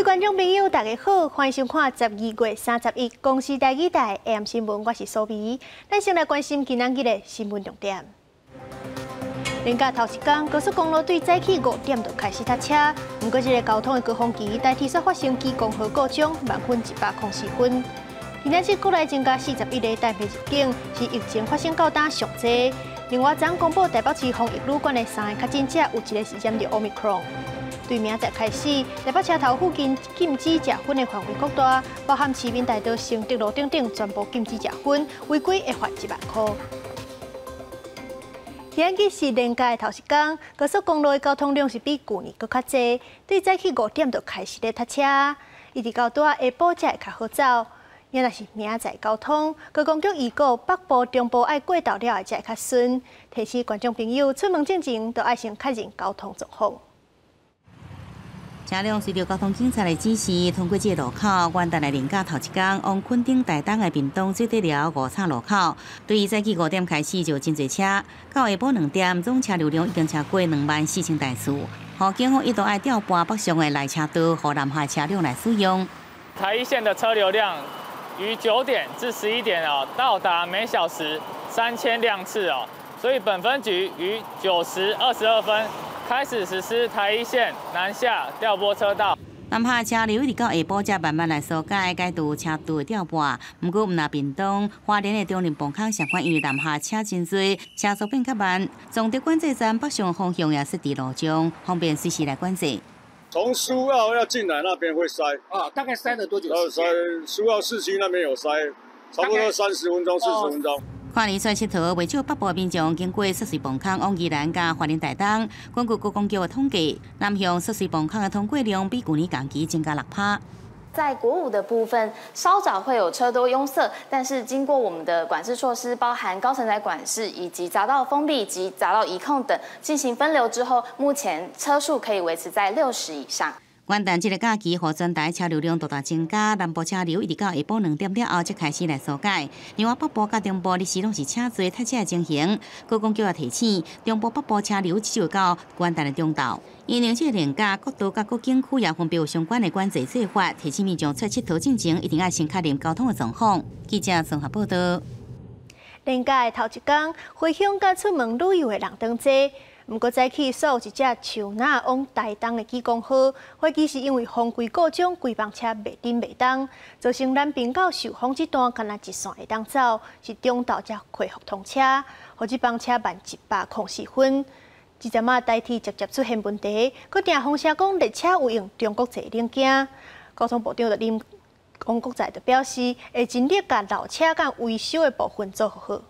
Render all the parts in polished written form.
觀眾朋友，大家好，歡迎收看12月31公視台語台 AM 新聞，我是蘇美。咱先來關心今仔日的新聞重點。連假頭一工，高速公路對早起5點就開始塞車。毋過，這个交通的高峰期，台鐵煞發生機公號故障，慢104分。今仔日國內增加41个帶病入境，是疫情發生到今上濟。另外，昨公布台北市防疫旅館的三个確診者，有一个是染著 Omicron。對明仔載開始，台北車頭附近禁止食薰的範圍擴大，包含市民大道、承德路等等，全部禁止食薰，違規會罰1萬箍。今日是連假的頭一工，高速公路的交通量是比舊年閣較濟，對早起5點就開始咧塞車，一直到拄仔下晡才會較好走。若是明仔載交通，高公局預告北部、中部愛過晝了後才會較順，提醒觀眾朋友出門進前都愛先確認交通狀況。車輛隨著交通警察的指示，通過這个路口。元旦的連假頭一工，往墾丁、台東的屏東水底寮五叉路口，對早起5點開始就真濟車，到下晡2點，總車流量已經超過24,000台次。予警方一度愛調撥北上的內車道，予南下車輛來使用。台一線的車流量於9點至11點哦，到達每小時3000輛次哦，所以本分局於9時22分開始實施台一線南下調撥車道。南下車流一直到下晡才慢慢來疏解，解除車道的調撥。毋過，毋若屏東、花蓮的中壢磅空相款，因為南下車真濟，車速變較慢。總得管制站北上方向也設置路障，方便隨時來管制。從蘇澳要進來那邊會塞啊，大概塞了多久？塞蘇澳市區那邊有塞，差不多30分鐘、40分鐘。跨年出𨑨迌，袂少北部民眾經過雪隧磅空往宜蘭佮花蓮台東。根據觀光局的統計，南向雪隧磅空的通過量比舊年同期增加6%。在國五的部分，稍早會有車多擁塞，但是經過我們的管制措施，包含高承載管制以及匝道封閉及匝道移控等進行分流之後，目前車速可以維持在60以上。元旦這个假期，予全台車流量大大增加，南部車流一直到下晡2點了後才開始來疏解。另外，北部佮中部日時攏是車濟塞車的情形。觀光局也提醒，中部北部車流至少到元旦的中晝。因為這个連假，國道佮各景區也分別有相關的管制做法，提醒民眾出𨑨迌進前，一定愛先確認交通的狀況。記者綜合報道。連假的頭一工，回鄉佮出門旅遊的人當濟。毋過早起煞有一隻樹林往台東的機公號，懷疑是因為風櫃故障，規班車袂振袂動，造成南平到壽豐這段干焦一線會當走，是中晝才恢復通車，予這班車慢104分。這陣仔台鐵捷捷出現問題，閣聽風聲講列車有用中國製零件，交通部長就林王國材就表示，會盡力共老車佮維修的部分做好。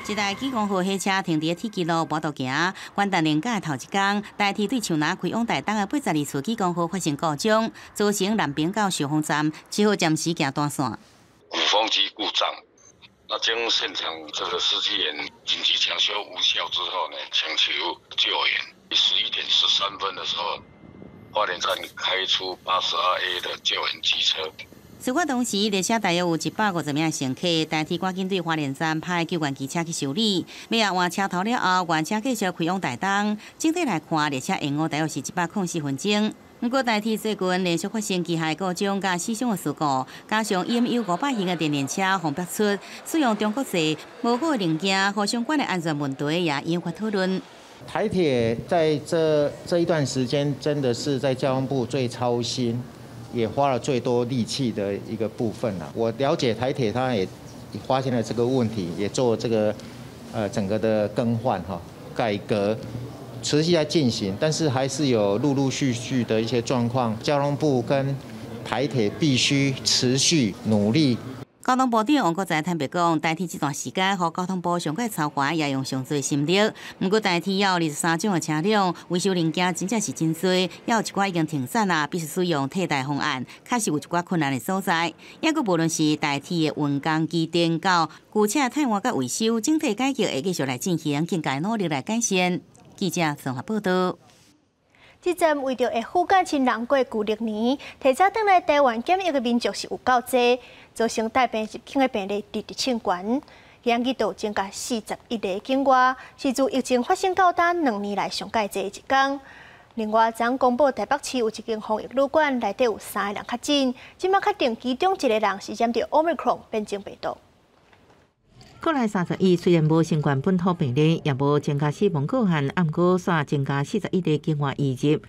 一台機公號火車停佇鐵枝路無度行，元旦連假的頭一工，台鐵對樹林開往台東的82次機公號發生故障，造成南平到壽豐站只好暫時行單線。鼓風機故障，那經現場這個司機員緊急搶修無效之後呢，請求救援。11點13分的時候，花蓮站開出82A 的救援機車。事發當時，列車大約有150名乘客，台鐵趕緊對花蓮站派救援機車去修理。尾仔換車頭了後，原車繼續開往台東。整體來看，列車延誤大約是104分鐘。毋過，台鐵最近連續發生機械故障佮死傷的事故，加上 EMU 500型的電聯車防爆出使用中國製無好的零件，予相關的安全問題也引發討論。台鐵在這一段時間，真的是在交通部最操心，也花了最多力氣的一個部分啦。我了解台鐵，他也發現了這個問題，也做這個整個的更換哈改革，持續在進行，但是還是有陸陸續續的一些狀況。交通部跟台鐵必須持續努力。交通部長王國材坦白講，台鐵這段時間，予交通部上過操煩，也用上濟心力。毋過台鐵有23種的車輛，維修零件真正是真濟，也有一寡已經停產啦，必須使用替代方案，確實有一寡困難的所在。抑閣無論是台鐵的運工機電到舊車汰換佮維修，整體改革會繼續來進行，更加努力來改善。記者綜合報道。這陣為著會赴佮親人過舊曆年，提早轉來台灣檢疫的民眾是有夠濟，造成帶病入境的病例直直衝懸。今日就增加41例境外，是自疫情發生到今2年來上蓋濟一工。另外，昨公布台北市有一間防疫旅館內底有三个人確診，這馬確定其中一個人是染著 Omicron 變種病毒。國內31雖然無新冠本土病例，也無增加死亡個案，毋過煞增加41例境外移入。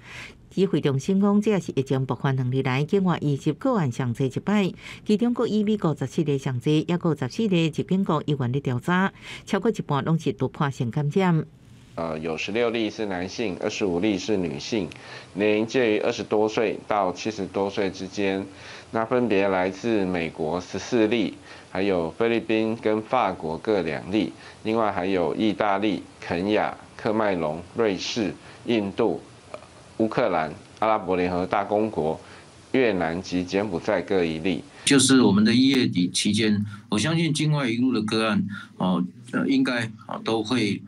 指揮中心講，這也是疫情爆發2年來境外移入個案上濟一擺，其中閣以美國17例上濟，抑閣14例入境國猶原咧調查，超過一半攏是突破性感染。有16例是男性，25例是女性，年齡介於20多歲到70多歲之間。那分別來自美國14例，還有菲律賓跟法國各2例，另外還有意大利、肯亞、喀麥隆、瑞士、印度、烏克蘭、阿拉伯聯合大公國、越南及柬埔寨各1例。就是我們的1月底期間，我相信境外移入的個案，哦，應該啊都會。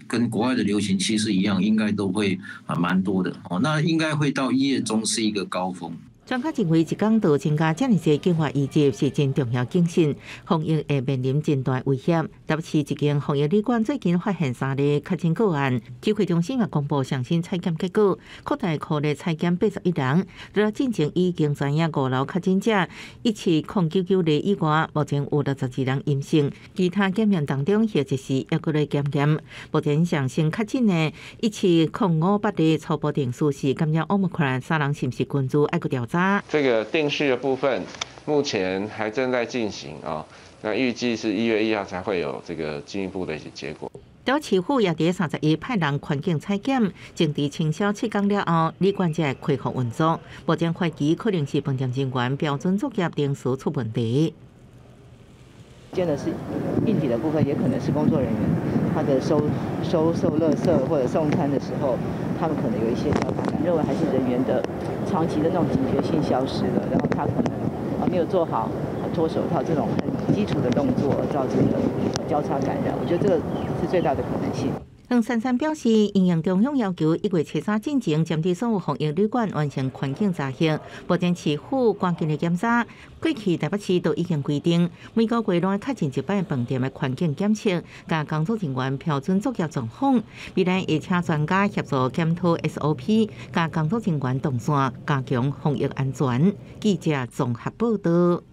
跟國外的流行趨勢一樣，應該都會啊蠻多的哦。那應該會到1月中是一個高峰。專家認為，一工就增加遮爾濟境外移入是真重要警訊，防疫會面臨真大威脅。台北市一間防疫旅館最近發現三例確診個案，指揮中心也公布上新採檢結果，擴大擴大採檢81人。除了進前已經知影五樓確診者1709九例以外，目前有62人陰性，其他檢驗當中或者是猶閣咧檢驗。目前上新確診的17058例初步定序是感染 Omicron，三人是毋是群聚愛閣調查。這個定序的部分目前還正在進行啊，那預計是1月1號才會有這個進一步的一些結果。台北市府也佇31派人環境採檢，淨佇清消7工了後，旅館才會恢復運作。目前懷疑可能是飯店人員標準作業程序出問題。見的是硬體的部分，也可能是工作人員他的收垃圾或者送餐的時候，他們可能有一些交叉感，認為還是人員的長期的那種警覺性消失了，然後他可能啊沒有做好脫手套這種很基礎的動作，造成的交叉感染。我覺得這個是最大的可能性。黃珊珊表示，因應中央要求1月初3進前，針對所有防疫旅館完成環境查核。目前市府趕緊的檢查，過去台北市都已經規定，每個月攏愛確認一擺飯店的環境檢測，佮工作人員標準作業狀況。未來會請專家協助檢討 SOP，佮工作人員動線，加強防疫安全。記者綜合報道。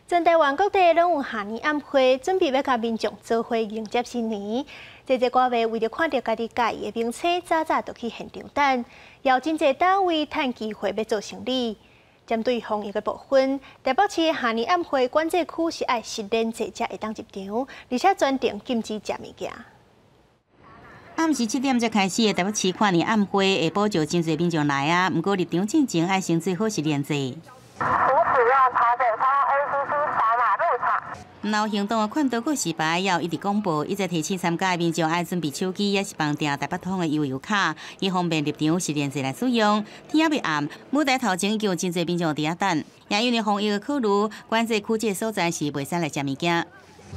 全台灣各地攏有跨年晚會，準備欲共民眾做伙迎接新年。濟濟歌迷為著看著家己佮意的明星，早早就去現場等。有真濟單位趁機會欲做生理。針對防疫的部分，台北市跨年晚會管制區是愛實聯制才會當入場，而且全程禁止食物件。暗時7點才開始的台北市跨年晚會，下晡就真濟民眾來啊。毋過入場進前愛先做好實聯制。然後行動的勸導告示牌也有一直廣播，一直提醒參加的民眾愛準備手機，抑是綁定台北通的悠遊卡，以方便入場實聯制來使用。天猶未暗，舞台頭前已經有真濟民眾佇遐等。也因為防疫的考慮，管制區這個所在是袂使來食物件。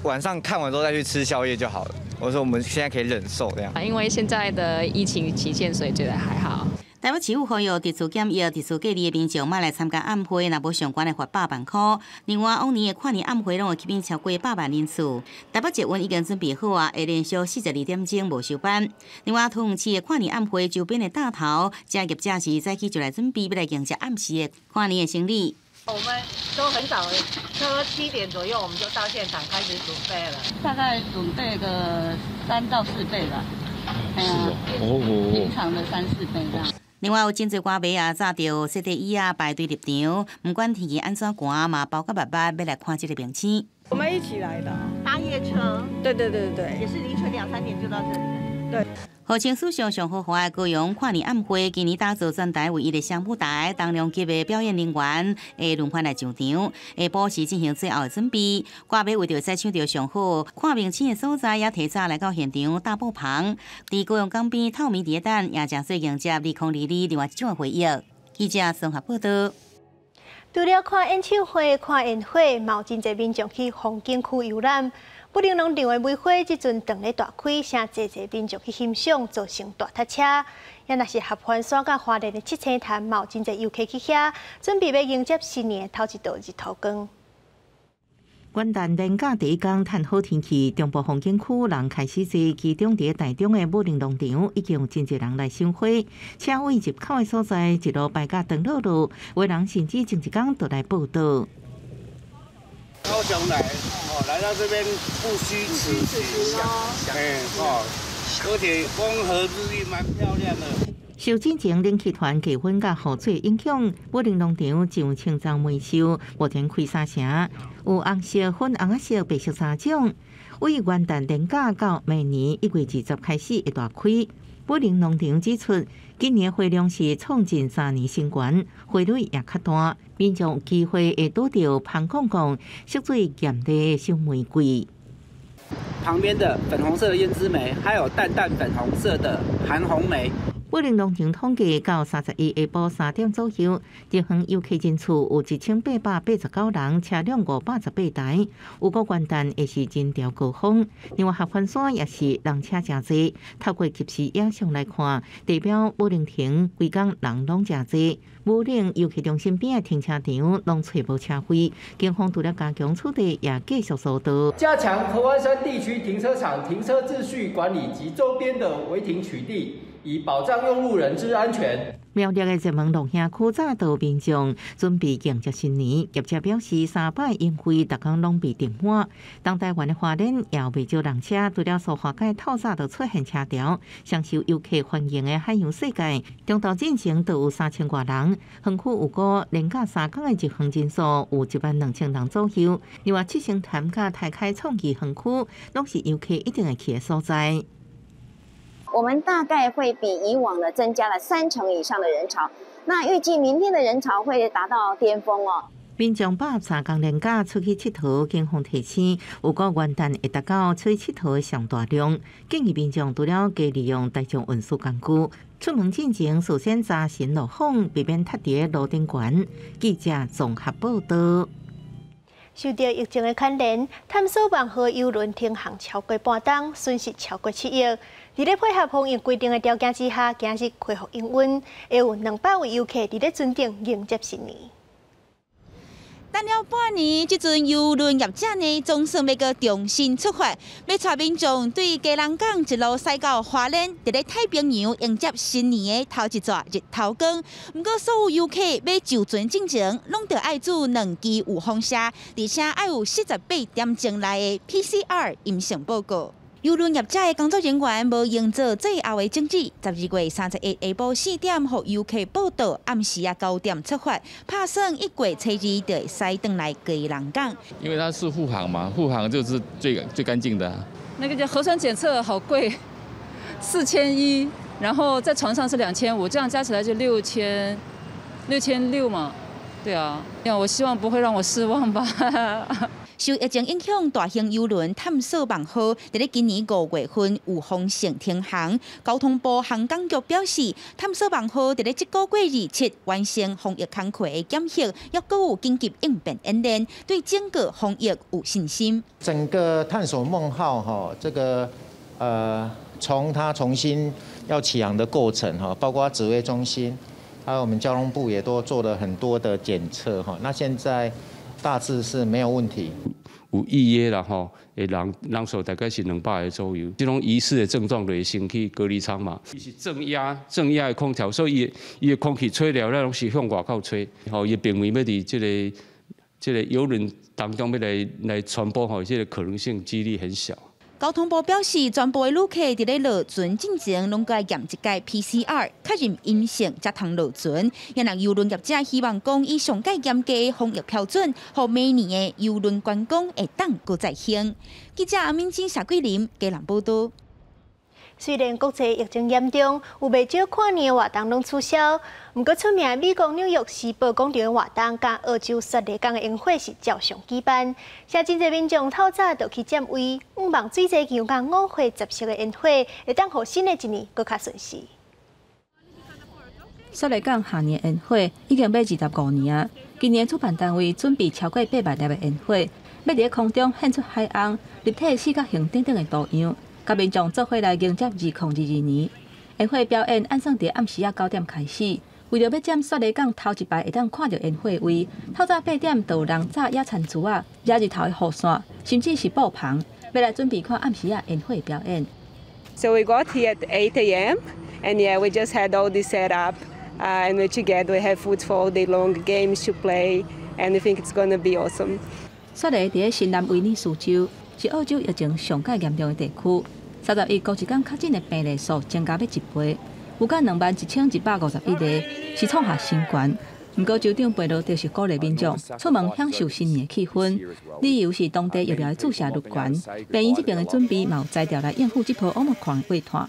晚上看完之後再去吃宵夜就好了。我說我們現在可以忍受這樣。因為現在的疫情期間，所以覺得還好。台北市府呼籲佇厝檢疫、佇厝隔離的民眾，莫來參加晚會，若無上懸的罰100萬塊。另外，往年的跨年晚會攏會吸引超過100萬人次。台北捷運已經準備好啊，會連續42點鐘無收班。另外，桃園市的跨年晚會周邊的大頭，這業者是早起就來準備，欲來迎接暗時的跨年的生意。我們都很早，差不多7點左右我們就到現場開始準備了，大概準備個3到4倍吧。是哦，平常的3、4倍這樣。另外有真濟歌迷啊，紮著雪地椅仔排隊入場，毋管天氣按怎寒嘛，包甲密密欲來看這個明星。我們一起來的，搭夜車。對對對對，也是凌晨2、3點就到這裡了。對。號稱史上上豪華的高雄跨年晚會，今年打造全台唯一的雙舞台，重量級的表演人員會輪番來上場，下晡時進行最後的準備。歌迷為著會使搶著上好看明星的所在，也提早來到現場搭布棚。佇高雄港邊透明佇咧等，也誠做迎接2022另外一種的回憶。記者綜合報道。除了看演唱會、看煙火，嘛有真濟民眾去風景區遊覽。武陵農場的梅花這陣當咧大開，誠濟濟民眾去欣賞，造成大塞車。也若是合歡山佮花蓮的七星潭，嘛有真濟遊客去遐，準備欲迎接新年的頭一道日頭光。元旦連假第一工，趁好天氣，中部風景區人開始濟，其中佇台中的武陵農場已經有真濟人來賞花。車位入口的所在一路排甲長路路，有人甚至前一工就來報到。高雄來，哦，來到這邊不虛此行，哎，哦，而且風和日麗，蠻漂亮的。受之前冷氣團氣溫佮雨水影響，武陵農場上青樟梅樹目前開三成，有紅色、粉紅色、白色三種。為元旦連假到明年1月20開始會大開。武陵農場指出，今年花量是創近3年新高，花蕊也較大，民眾有機會會拄著芳公公色水豔麗的小玫瑰。旁邊的粉紅色的胭脂梅，還有淡淡粉紅色的韓紅梅。武陵農場統計到31下晡3點左右，入園遊客人數有1889人，車輛518台。預估元旦會是人潮高峰，另外合歡山也是人車誠濟。透過即時影像來看，地標武陵亭規工人攏誠濟。武陵遊客中心邊的停車場攏揣無車位，警方除了加強取締，也繼續疏導，加強合歡山地區停車場停車秩序管理及周邊的違停取締。以保障用路人之安全。苗栗的熱門龍興區早就民眾準備迎接新年，業者表示三擺優惠，逐工攏被訂滿。東台灣的花蓮也有袂少人車，除了蘇花改透早就出現車潮，享受遊客歡迎的海洋世界，中島進前都有3000外人，園區預估連假3工的入園人數有12000人左右。另外，七星潭佮台開創意園區，攏是遊客一定會去的所在。我們大概會比以往呢增加了3成以上的人潮，那預計明天的人潮會達到巔峰哦。民眾把握3工連假出去𨑨迌，警方提醒，預估元旦會達到出去𨑨迌的上大量，建議民眾除了加利用大眾運輸工具，出門進前事先查詢路況，避免塞佇路頂懸。記者綜合報道。受著疫情的牽連，探索夢號郵輪停航超過半冬，損失超過7億。佇咧配合防疫規定的條件之下，今日恢復營運，會有200位遊客佇咧船頂迎接新年。等了半年，這陣郵輪業者呢，總算欲閣重新出發，欲帶民眾對基隆港一路駛到花蓮，佇咧太平洋迎接新年的頭一逝日頭光。毋過，所有遊客欲上船進前，攏著愛注兩劑預防射，而且愛有48點鐘內的 PCR 陰性報告。郵輪業者的工作人員無閒做最後的整理。12月31下晡4點，予遊客報到，暗時仔9點出發，拍算1月初2就會駛轉來基隆港。因為它是復航嘛，復航就是最最乾淨的。那個叫核酸檢測好貴，4100，然後在船上是2500，這樣加起來就6600嘛。對啊，我希望不會讓我失望吧。受疫情影響，大型郵輪探索夢號佇咧今年5月份有封性停航。交通部航港局表示，探索夢號佇咧這個月27完成防疫工課的檢核，抑閣有緊急應變演練，對整個防疫有信心。整個探索夢號哈，這個從它重新要啟航的過程哈，包括指揮中心，還有我們交通部也都做了很多的檢測哈。那現在大致是沒有問題。有預約啦吼，的人人數大概是200個左右。這種疑似的症狀就會先去隔離艙嘛。伊是正壓正壓的空調，所以伊的空氣吹了了攏是向外口吹。吼，伊並未欲佇這個郵輪當中欲來傳播吼，這個可能性幾率很小。交通部表示，全部的旅客佇咧落船進前，攏該驗一擺 PCR，確認陰性才通落船。也若郵輪業者希望講，以上蓋嚴格的防疫標準，予明年的郵輪觀光會當閣再興。記者阿敏晶、謝桂林，基隆報導。雖然國際疫情嚴重，有袂少跨年活動攏取消，毋過出名美國紐約時報廣場的活動，佮澳洲雪梨港的煙火是照常舉辦。現真濟民眾透早就去佔位，向望水晶球佮五花十色的煙火，會當予新的一年閣較順遂。雪梨港跨年煙火已經欲25年啊！今年主辦單位準備超過8萬粒的煙火，欲佇空中獻出海鶯、立體四角形等等的圖樣。佮民眾做伙來迎接2022年。煙火表演按算佇暗時仔9點開始，為著欲佔雪梨港頭一排會當看著煙火位，透早8點就有人紮野餐櫥仔、野日頭的雨傘，甚至是布棚，欲來準備看暗時仔煙火表演。 So we got here at 8 a.m. and yeah, we just had all this set up, and we're together. We have food for all day long, games to play, and we think it's gonna be awesome. 雪梨佇咧新南威爾斯州，是澳洲疫情上蓋嚴重的地區。31隔一工確診的病例數增加欲一倍，有甲21,151個，是創下新懸。毋過州長貝羅特是鼓勵民眾出門享受新年的氣氛，理由是當地疫苗的注射率懸，病院這邊的準備嘛有才調來應付這波 Omicron 的傳。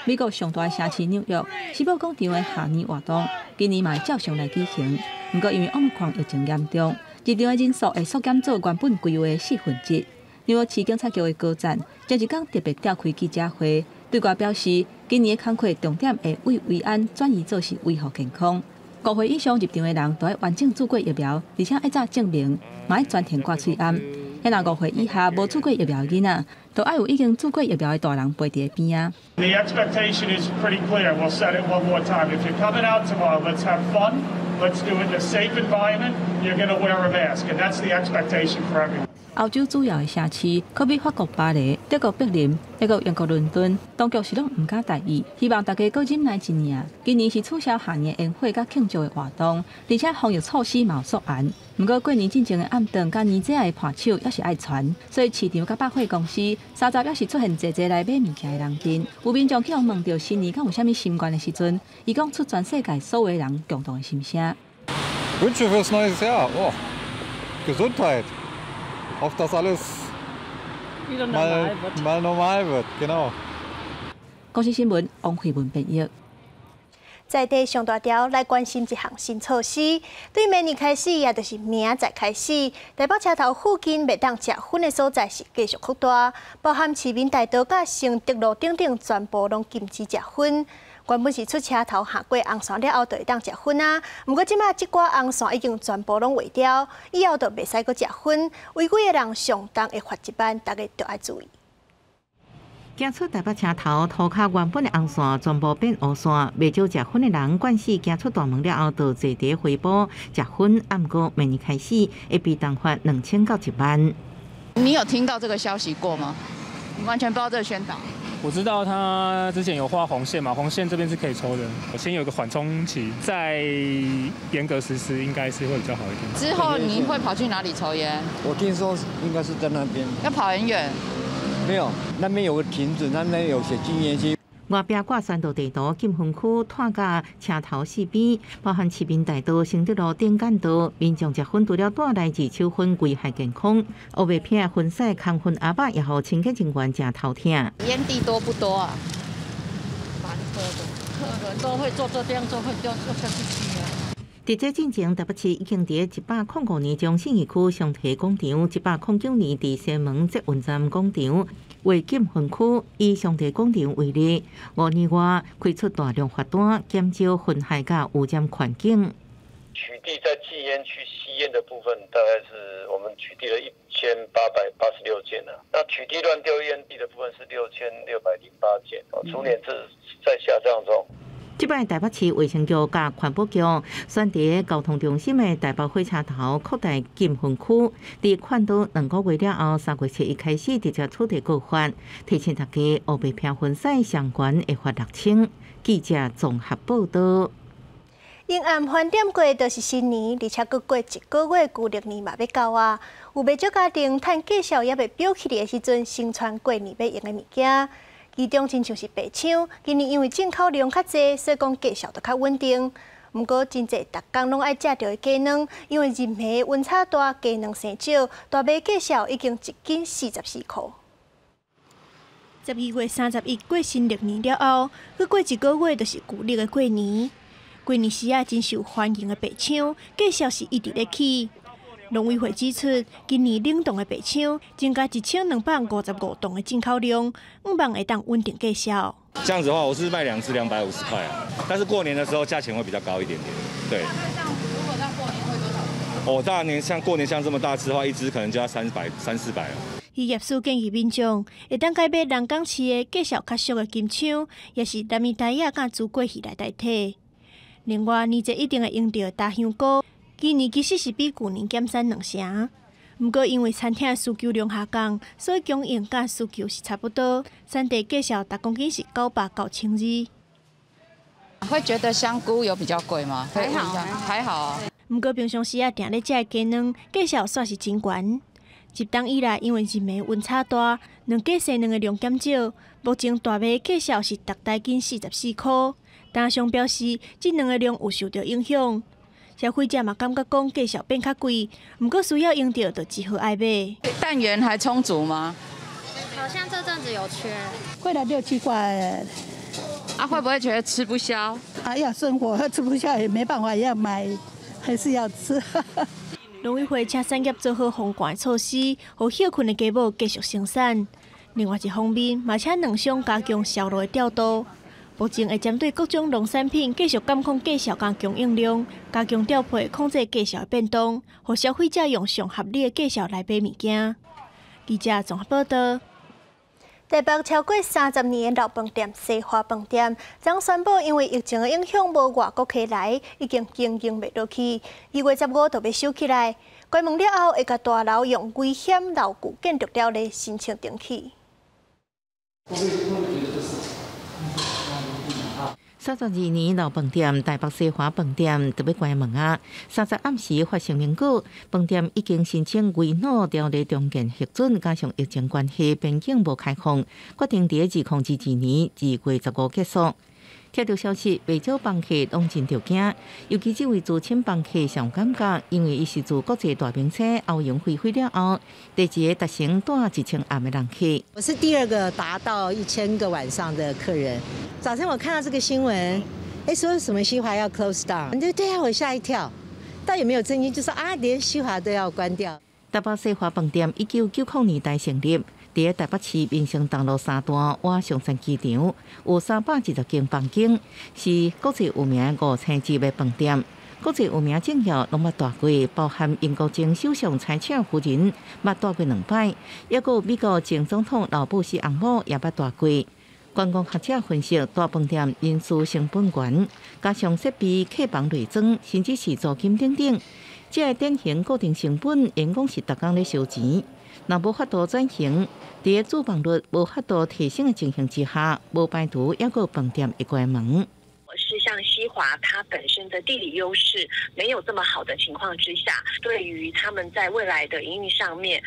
美國上大城市紐約，時報廣場的跨年活動，今年嘛會照常來舉行。毋過因為 Omicron 疫情嚴重，入場的人數會縮減做原本規劃的四分之一。紐約市警察局的高層前一工特別召開記者會，對外表示，今年的工課重點會為維安轉移做是維護健康。5歲以上入場的人都愛完整注過疫苗，而且愛紮證明，嘛愛全程掛喙罨。若5歲以下無注過疫苗的囡仔，都愛有已經注過疫苗的大人陪佇邊仔。 The expectation is pretty clear. We'll set it one more time. If you're coming out tomorrow, let's have fun. Let's do it in a safe environment. You're going to wear a mask, and that's the expectation for everyone. 歐洲主要的城市，可比法國巴黎、德國柏林、抑閣英國倫敦，當局是攏毋敢大意，希望大家閣忍耐一年。今年是取消跨年煙火佮慶祝的活動，而且防疫措施嘛有縮嚴。毋過過年進前的暗頓佮年節的伴手猶是愛傳，所以市場佮百貨公司30猶是出現濟濟來買物件的人陣。有民眾去予問著新年敢有啥物心願的時陣，伊講出全世界所有人共同的心聲。 Wünsche fürs neue Jahr? Oh, Gesundheit. Hoffe, dass alles wieder normal wird. Mal normal wird, genau. 公視新聞王慧文編譯。在地上大條來關心一項新措施，對明年開始，也就是明仔載開始，台北車頭附近袂當食薰的所在是繼續擴大，包含市民大道佮承德路等等，全部攏禁止食薰。原本是出車頭行過紅線了後就會當食薰啊，毋過這擺這寡紅線已經全部攏劃掉，以後就袂使閣食薰。違規的人上重會罰1萬，大家著愛注意。行出台北車頭，塗跤原本的紅線全部變烏線，袂少食薰的人慣勢行出大門了後，就坐佇回埔食薰。毋過明年開始會被重罰2000到1萬。你有聽到這個消息過嗎？你完全不知道這個宣導。我知道他之前有畫紅線嘛，紅線這邊是可以抽的。我先有個緩衝期，再嚴格實施，應該是會比較好一點。之後你會跑去哪裡抽菸？我聽說應該是在那邊。要跑很遠？沒有，那邊有個亭子，那邊有寫禁菸區。外壁掛宣導地圖，禁薰區拖到車頭四邊，包含市民大道、承德路頂幹道，民眾食薰除了帶來二手薰危害健康，烏白片薰屎空薰阿伯也予清潔人員誠頭疼。菸蒂多不多啊？蠻多的，客人都會坐這邊，就會丟下去吸啊。佇這進前，台北市已經佇105年將信義區松提廣場，109年佇西門捷運站廣場劃禁薰區，以松提廣場為例，5年外開出大量罰單，減少薰害佮污染環境。取締在禁菸區吸菸的部分，大概是我們取締了1886件啊。那取締亂丟菸蒂的部分是6608件，逐年是在下降中。這擺台北市衛生局佮環保局選佇交通中心的台北火車頭擴大禁薰區，佇勸導2個月了後，3月7日開始直接取締告發，提醒大家烏白拼薰屎相關會罰6000。記者綜合報導。陰暗翻點過就是新年，而且閣過一個月，舊曆年嘛欲到啊！有袂少家庭趁價數猶未標起來的時陣，先傳過年欲用的物件。其中親像是白搶，今年因為進口量較濟，所以講價數就較穩定。毋過真濟逐工攏愛食著的雞卵，因為日暝溫差大，雞卵生少，大麥價數已經一斤44塊。12月31過新曆年了後，閣過一個月就是舊曆的過年。過年時啊，真受歡迎的白搶，價數是一直咧起。農委會指出，今年冷凍的白搶增加1255噸的進口量，向望會當穩定價數。這樣子的話，我是賣兩隻250塊啊，但是過年的時候價錢會比較高一點點。對。像如果像過年會多少？哦，大年像過年像這麼大隻的話，一隻可能就要300、三四百了。漁業署建議民眾會當改買人工飼的價數較俗的金槍，抑是南美台仔佮珠桂魚來代替。另外，年節一定會用著大香菇，今年其實是比舊年減產2成。毋過因為餐廳需求量下降，所以供應佮需求是差不多。產地價數逐公斤是900到1200。會覺得香菇有比較貴嗎？還好，還好。毋過平常時啊，定咧食的雞卵價數煞是真懸。入冬以來，因為日暝溫差大，卵價生卵的量減少，目前大麥價數是逐台斤44箍。廠商表示，這兩个量有受著影響。消費者嘛感覺講價數變較貴，毋過需要用著就只好愛買。蛋源還充足嗎？好像這陣子有缺，貴了6、7塊。啊，會不會覺得吃不消？啊，要生活吃不消也沒辦法，要買還是要吃。農委會請產業做好防寒措施，予歇睏的雞母繼續生產。另外一方面，嘛請卵商加強銷路的調度。目前會針對各種農產品繼續監控價數佮供應量，加強調配，控制價數的變動，予消費者用上合理的價數來買物件。記者綜合報導。台北超過30年的老飯店西華飯店，昨宣布因為疫情的影響，無外國客來，已經經營袂落去。2月15就欲收起來。關門了後，會共大樓用危險老舊建築條例申請重啟。32年老飯店台北西華飯店就欲關門啊！30暗時發聲明稿，飯店已經申請危老條例重建核准，加上疫情關係，邊境無開放，決定佇2022年2月15結束。聽著消息，袂少房客攏真著驚，尤其這位資深房客上感覺，因為伊是自國際大明星歐陽菲菲了後，第一个達成蹛1000暗的人客。我是第二個達到1000個晚上的客人。早晨我看到這個新聞，欸，說什麼西華要 close down，對對啊，我嚇一跳，倒也沒有震驚，就說啊，連西華都要關掉。台北西華飯店1990年代成立。佇台北市民生東路3段倚松山機場，有320間房間，是國際有名5星級的飯店。國際有名政要攏捌蹛過，包含英國前首相柴契爾夫人捌蹛過2擺，抑閣有美國前總統老布希翁某也捌蹛過。觀光學者分析，大飯店人事成本懸，加上設備客房內裝，甚至是租金等等，這个典型固定成本，員工是逐工咧燒錢。若無法度轉型，佇個住房率無法度提升的情形之下，無排除猶閣有飯店會關門。是像西華，它本身的地理優勢沒有這麼好的情況之下，對於他們在未來的營運上面，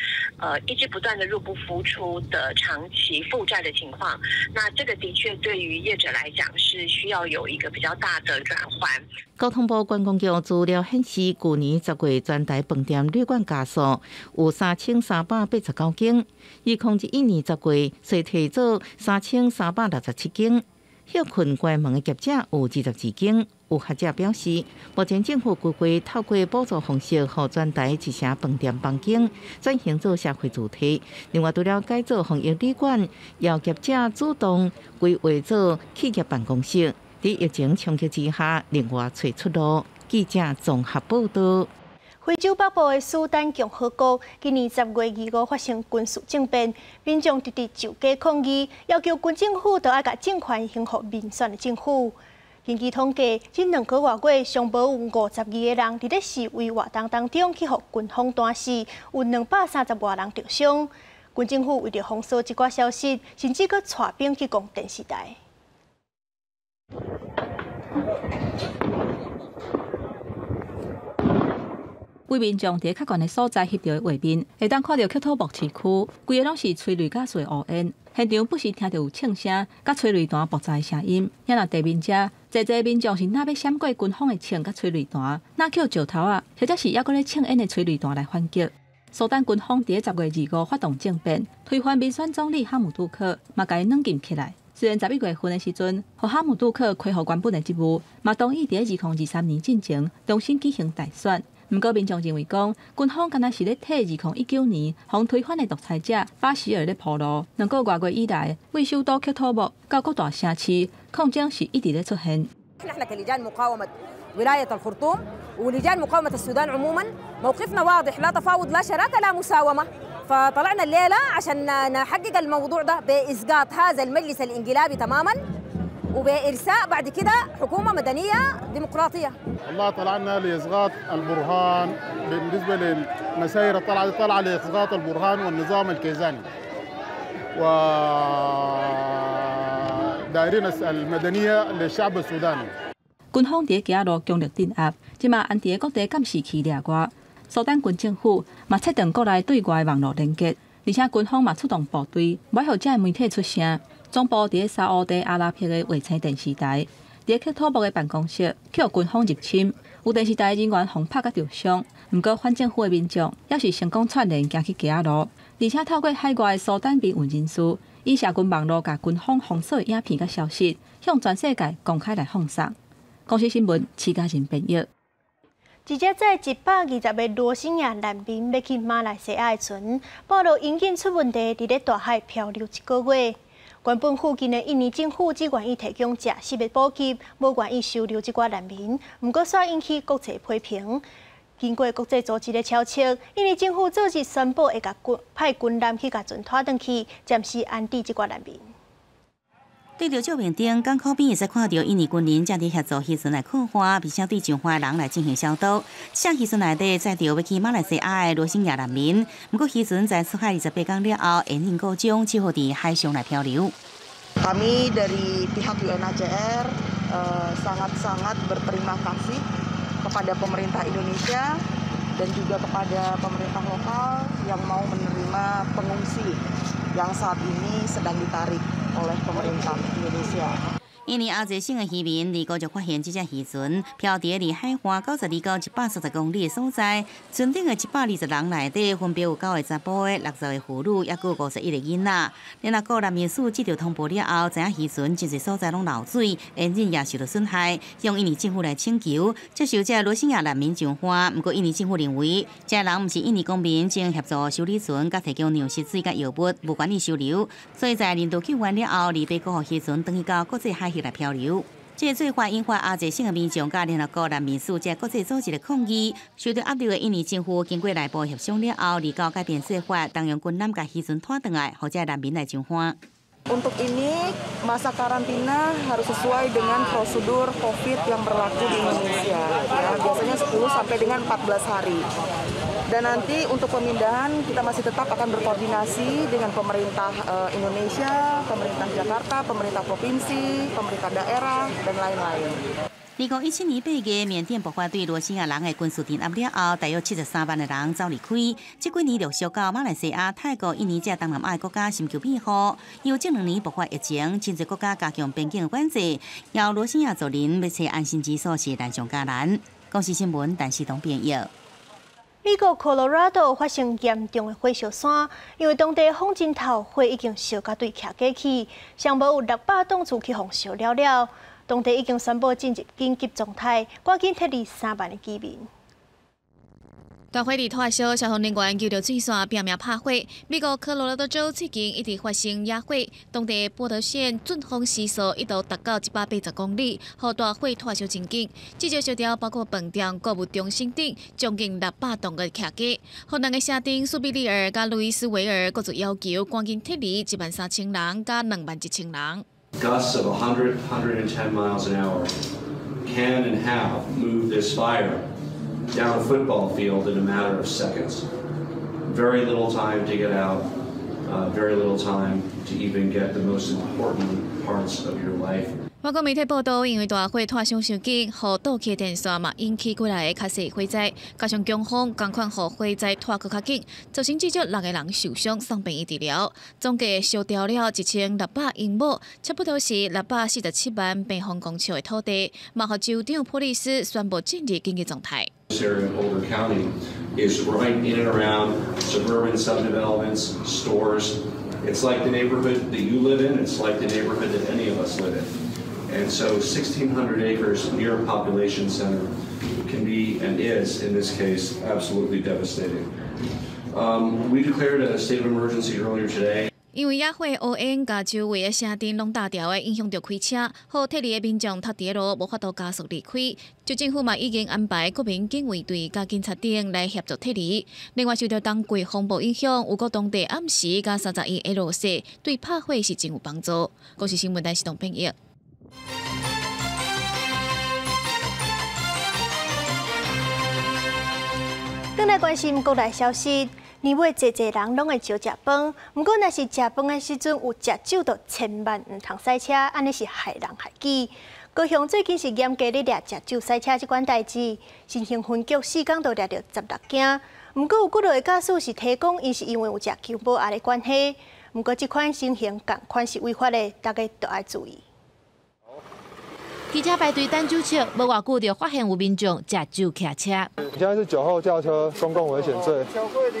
一直不斷的入不敷出的長期負債的情況，那這個的確對於業者來講是需要有一個比較大的轉換。交通部觀光局資料顯示，舊年10月全台飯店旅館家數有3389間，2021年10月衰退做3367間。歇睏關門的業者有22間。有學者表示，目前政府規劃透過補助方式，予全台一成飯店房間轉型做社會住宅。另外，除了改造防疫旅館，由業者主動規劃做企業辦公室。佇疫情衝擊之下，另外揣出路。記者綜合報導。非洲北部的蘇丹共和國今年10月25發生軍事政變，民眾直直上街抗議，要求軍政府都愛共政權還予民選的政府。根據統計，這2個外月上無有52個人佇咧示威活動當中去予軍方彈死，有230外人受傷。軍政府為著封鎖這寡消息，甚至閣帶兵去攻電視台。為民眾佇較懸的所在翕著的畫面，會當看著喀土穆市區，規个攏是催淚加水烏煙。現場不時聽著有槍聲、佮催淚彈爆炸的聲音。遐若地面遮，濟濟民眾是若欲閃過軍方的槍佮催淚彈，若抾石頭仔，或者是猶閣咧槍煙的催淚彈來反擊。蘇丹軍方佇10月25發動政變，推翻民選總理哈姆杜克，嘛共伊軟禁起來。雖然11月份的時陣，予哈姆杜克恢復原本的職務，嘛同意佇2023年進前重新舉行大選。毋過民眾認為講，軍方敢若是咧替2019年予推翻的獨裁者巴希爾咧鋪路。兩個外月以來，為首都喀土穆到各大城市，抗爭是一直咧出現。نحن كلجان مقاومة ولاية الخرطوم ولجان مقاومة السودان عموما موقفنا واضح، لا تفاوض لا شراكة لا مساومة. فطلعنا الليلة عشان نحقق الموضوع ده بإسقاط هذا المجلس الانقلابي تماما وبإرساء بعد كده حكومة مدنية ديمقراطية. والله طلعنا لإسقاط البرهان. بالنسبة للمسيرة طلعت طلع لإسقاط البرهان والنظام الكيزاني و دايرين المدنية للشعب السوداني. 軍方佇咧街仔路強力鎮壓，這馬安佇咧各地監視器掠外，蘇丹軍政府嘛切斷國內對外網路連結，而且軍方嘛出動部隊，無予遮的媒體出聲。總部佇咧沙烏地阿拉伯的衛星電視台，佇咧克土木的辦公室去予軍方入侵，有電視台人員予拍甲著傷。毋過反政府的民眾猶是成功串聯行去街仔路，而且透過海外的蘇丹民運人士，以社群網路共軍方封鎖的影片佮消息，向全世界公開來放送。公視新聞，徐嘉仁編譯。一隻載120個羅興亞難民欲去馬來西亞的船，半路引擎出問題，佇咧大海漂流一個月。原本附近的印尼政府只願意提供食食的補給，無願意收留這寡難民。毋過，煞引起國際批評。經過國際組織的敲策，印尼政府昨日宣布會共軍派軍艦去共船拖轉去，暫時安置這寡難民。對著照片頂，港口邊會使看著印尼軍人正佇協助漁船來靠岸，並且對上岸的人來進行消毒。這漁船內底載著欲去馬來西亞的羅興亞難民，毋過漁船在出海28工了後，引擎故障，只好佇海上來漂流。 Kami dari pihak UNHCR sangat-sangat berterima kasih kepada pemerintah Indonesia dan juga kepada pemerintah lokal yang mau menerima pengungsi yang saat ini sedang ditarik oleh pemerintah Indonesia. 印尼阿捷省的漁民25就發現這隻漁船漂佇離海岸92到140公里的所在，船頂的120人內底分別有九个查埔的、60個婦女，猶閣有51個囡仔。聯合國難民署接著通報了後，知影漁船真濟所在攏漏水，引擎也受著損害，向印尼政府來請求接受這羅興亞難民上岸。毋過印尼政府認為，這人毋是印尼公民，正協助修理船，佮提供糧食、水佮藥物，無權利收留。所以在人道救援了後，28閣予漁船轉去到國際海域來漂流。這個做法引發阿捷省的民眾佮聯合國難民署這國際組織的抗議。受著壓力的印尼政府經過內部協商了後，29改變做法，動用軍艦共漁船拖轉來，予這難民來上岸。 Untuk ini masa karantina harus sesuai dengan prosedur COVID yang berlaku di Indonesia. Ya, biasanya 10 sampai dengan 14 hari. Dan nanti untuk pemindahan kita masih tetap akan berkoordinasi dengan pemerintah Indonesia, pemerintah Jakarta, pemerintah provinsi, pemerintah daerah, dan lain-lain. 2017年8月，緬甸爆發對羅興亞人的軍事鎮壓了後，大約73萬的人走離開。這幾年陸續到馬來西亞、泰國、印尼這東南亞的國家尋求庇護。因為這2年爆發疫情，真濟國家加強邊境的管制，予羅興亞族人欲揣安身之所是難上加難。公視新聞，陳世東編譯。美國科羅拉多發生嚴重的火燒山，因為當地風真透，火已經燒甲對徛過去，上無有600棟厝去予燒了了。當地已經宣布進入緊急狀態，趕緊撤離3萬的居民。大火佇拖燒，消防人員救著水線拚命拍火。美國科羅拉多州最近一直發生野火，當地波德縣陣風時速一度達到180公里，予大火拖燒真緊。至少燒著包括飯店、購物中心等將近600棟的徛家。予兩个城鎮蘇必利爾佮路易斯維爾閣要求趕緊撤離1萬3千人佮2萬1千人。 Gusts of 100, 110 miles an hour can and have moved this fire down a football field in a matter of seconds. Very little time to get out, very little time to even get the most important parts of your life. 外國媒體報道，因為大火拖傷傷緊，予倒去電線嘛引起幾來个較細火災，加上強風，仝款予火災拖閣較緊，造成至少六個人受傷，送病院治療。總計燒著了1600英畝，差不多是647萬平方公尺的土地。嘛予州長普利斯宣布進入緊急狀態。 This area of Boulder County is right in and around suburban subdevelopments, stores. It's like the neighborhood that you live in. It's like the neighborhood that any of us live in. And so 1,600 acres near a population center can be, and is in this case, absolutely devastating. We declared a state of emergency earlier today. 因為野火烏煙共周圍的城鎮攏焦著的，影響著開車，予撤離的民眾塞佇路，無法度加速離開。州政府嘛已經安排國民警衛隊佮警察等來協助撤離。另外，受著冬季風暴影響，預估當地暗時佮31下落雪，對拍火是真有幫助。公視新聞台是東編譯。轉來關心國內消息，年尾濟濟人攏會招食飯，毋過若是食飯的時陣有食酒，就千萬毋通駛車，按呢是害人害己。高雄最近是嚴格咧掠食酒駛車這款代誌，新興分局四工就掠著16件，毋過有幾落個駕駛是提講，𪜶是因為有食姜母鴨的關係。毋過這款情形仝款是違法的，大家都愛注意。汽車排隊等酒測，無偌久就發現有民眾食酒騎車。現在是酒後駕車，公共危險罪。超過0.25。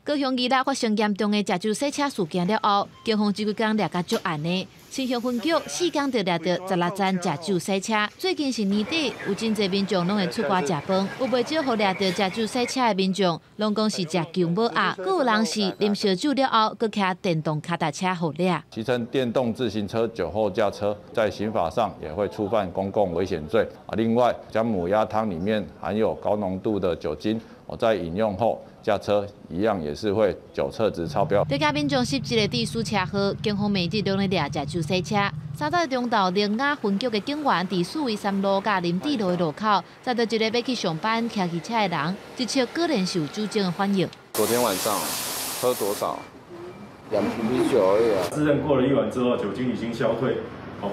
高雄二六發生嚴重的食酒駛車事件了後，警方這幾工掠甲足嚴的。新興分局四工就掠著16宗食酒駛車。最近是年底，有真濟民眾攏會出外食飯，有袂少予掠著食酒駛車的民眾，攏講是食薑母鴨，閣有人是啉燒酒了後，閣騎電動跤踏車予掠。騎乘電動自行車酒後駕車，在刑法上也會觸犯公共危險罪啊。另外，薑母鴨湯裡面含有高濃度的酒精，我在飲用後駕車一樣也是會酒測值超標。這家民眾實質的肇事車禍，警方每日攏咧掠食酒駛車。30日中晝，苓雅分局的警員佇四維三路佮林志路的路口，載著一个欲去上班騎機車的人，一測果然是有酒精的反應。昨天晚上喝多少？2瓶啤酒而已啊。自認過了一晚之後，酒精已經消退，